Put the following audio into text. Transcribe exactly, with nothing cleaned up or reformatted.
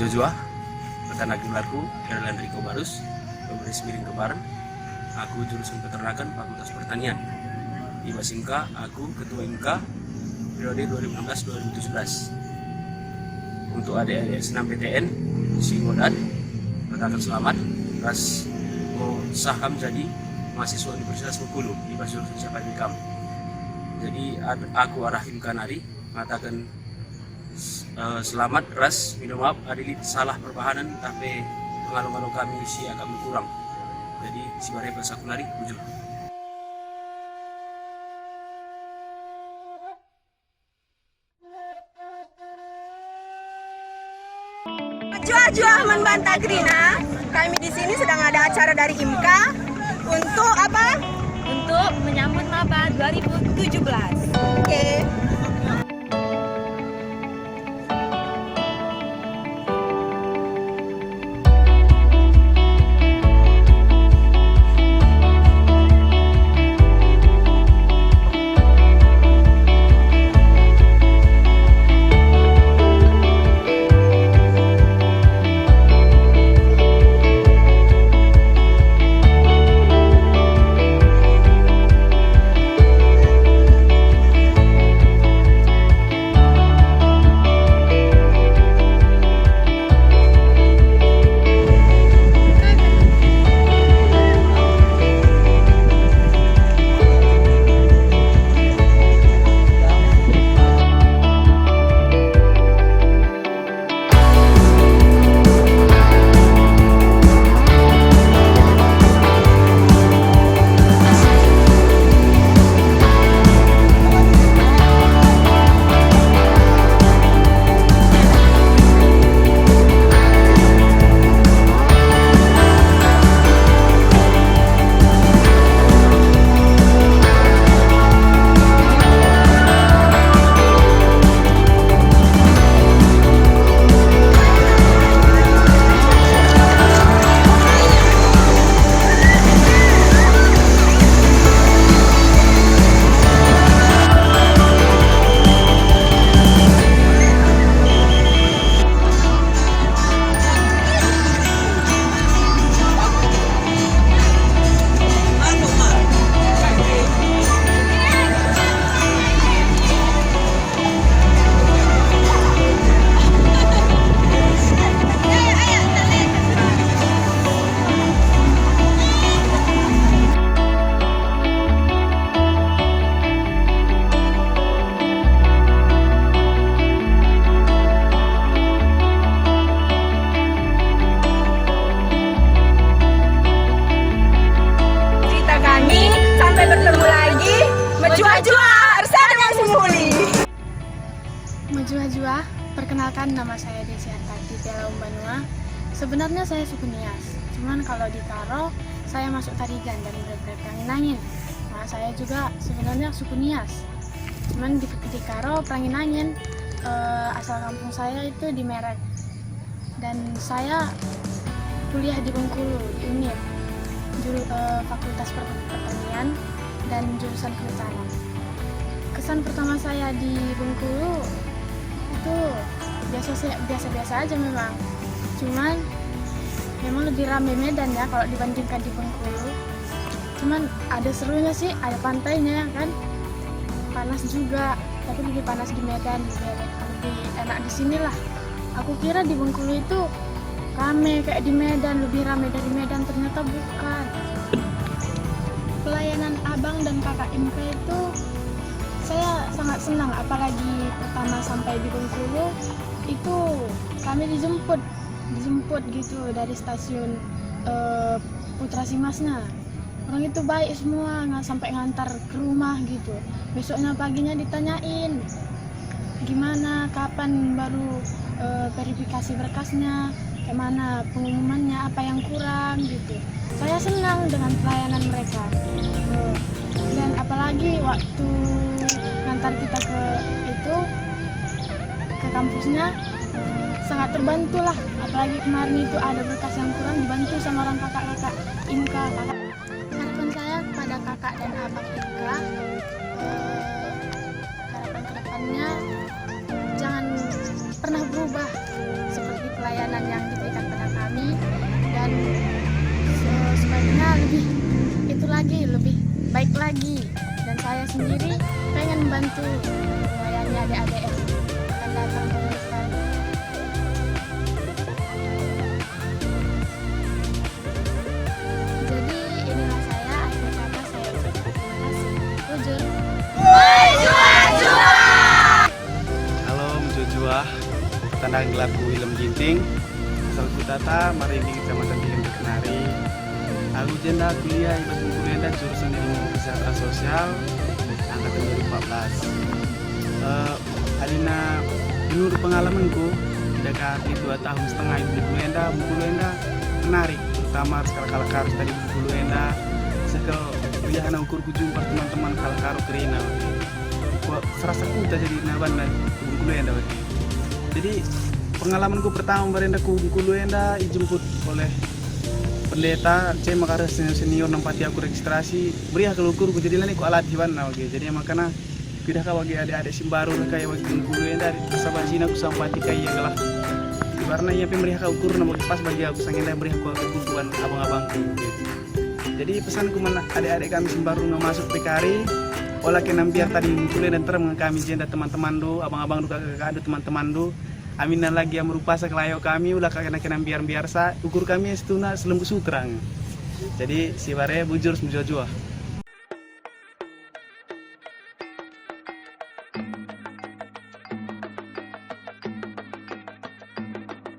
Jua-jua, pertanda gelarku Erlan Riko Barus, pemeri Semiring Kebaren. Aku jurusan peternakan Fakultas Pertanian. I bas IMKA, aku ketua IMKA periode dua ribu enam belas dua ribu tujuh belas. Untuk adik-adik senam P T N si ngodat, kataken selamat, ras enggo sah kam jadi mahasiswa Universitas Bengkulu i bas jurusan siapa kam. Jadi, ad-, aku arah IMKA nari ngataken, eh, selamat ras minta maaf adi lit salah perbahanen ntah pe pengalo-ngalo kami si agak kurang. Jadi, si bare bas aku nari, bujur. Juah-juah man banta kerina, kami di sini sedang ada acara dari IMKA untuk apa? Untuk menyambut maba dua ribu tujuh belas. Oke. Cerita kami, sampai bertemu lagi. Mejuah-juah, ersada dengan si mehuli. Mejuah-juah, perkenalkan, nama saya Desi Hartati Tela Umbanua. Sebenarnya saya suku Nias, cuman kalau di Karo, saya masuk Tarigan dan berperangin angin. Nah, saya juga sebenarnya suku Nias, cuman di, di Karo perangin angin. Eh, asal kampung saya itu di Merek. Dan saya kuliah di Bengkulu, di UNIR, juru-, eh, Fakultas Per-, Pertanian dan jurusan Kehutanan. Kesan pertama saya di Bengkulu itu biasa se-, biasa-biasa aja memang. Cuman memang lebih rame Medan ya kalau dibandingkan di Bengkulu. Cuman ada serunya sih, ada pantainya ya kan. Panas juga, tapi lebih panas di Medan, lebih, lebih enak di sini lah. Aku kira di Bengkulu itu rame kayak di Medan, lebih rame dari Medan, ternyata bukan. Pelayanan abang dan kakak IMKA itu saya sangat senang, apalagi pertama sampai di Bengkulu itu kami dijemput, dijemput gitu dari stasiun, eh, Putra Simasna. Orang itu baik semua, nggak sampai ngantar ke rumah gitu. Besoknya paginya ditanyain gimana, kapan baru, eh, verifikasi berkasnya, kayak mana pengumumannya, apa yang kurang gitu. Saya senang dengan pelayanan mereka. Eh, dan apalagi waktu ngantar kita ke itu, ke kampusnya, sangat terbantu lah. Apalagi kemarin itu ada berkas yang kurang, dibantu sama orang kakak-kakak IMKA, kakak. Harapan saya kepada kakak dan abang IMKA, eh, harapan kedepannya jangan pernah berubah seperti pelayanan Lagi, dan saya sendiri pengen membantu melayani adik-adik yang akan datang tahun depan. Jadi, inilah saya, akhir kata saya ucapkan terima kasih. Bujur. Halo, mejuah-juah. Pertanda gelarku Willem Ginting. Asal kutata, Maringgi, Kecamatan Tiga Kenari. Aku jenda kuliah i bas Bengkulu enda jurusan ilmu kesejahteraan sosial angkatan dua ribu empat belas. Eh, Alina menurut pengalamanku, kira-kira dua tahun setengah i Bengkulu enda, Bengkulu enda menarik, terutama sekalak-kalak Karo tadi Bengkulu enda, sekel meriahna ukurku jumpa teman-teman kalak Karo kerina. Wah, serasa kuta jadi nabanna Bengkulu enda wage. Jadi pengalamanku pertama barenda ku Bengkulu enda ijemput oleh pendeta, cema kari senior-senior nampati aku registrasi, meriah kal ukurku jadi lanai ku alat hibanna wage. Jadi makana kuidah ka wage adik-adik si mbaru kai wage Bengkulu enda, asa banci aku sampati kai ia gelah. Ibaratna ia pe meriah ka ukurna wage pas bagi aku sangenda meriah ku aku kuban abang-abangku. Jadi pesanku man adik-adik kami si mbaru nga masuk P K R I, ola kena mbiar tadi Bengkulu enda nterem nge kami jenda teman-temanndu, abang-abangndu, kakak-kakakndu, teman-temanndu. Aminna lagi am rupa sekelayo kami, ula kena kena mbiar-mbiar sa, ukur kami situhuna selembu sutra nge. Jadi si bare bujur semejuah-juah.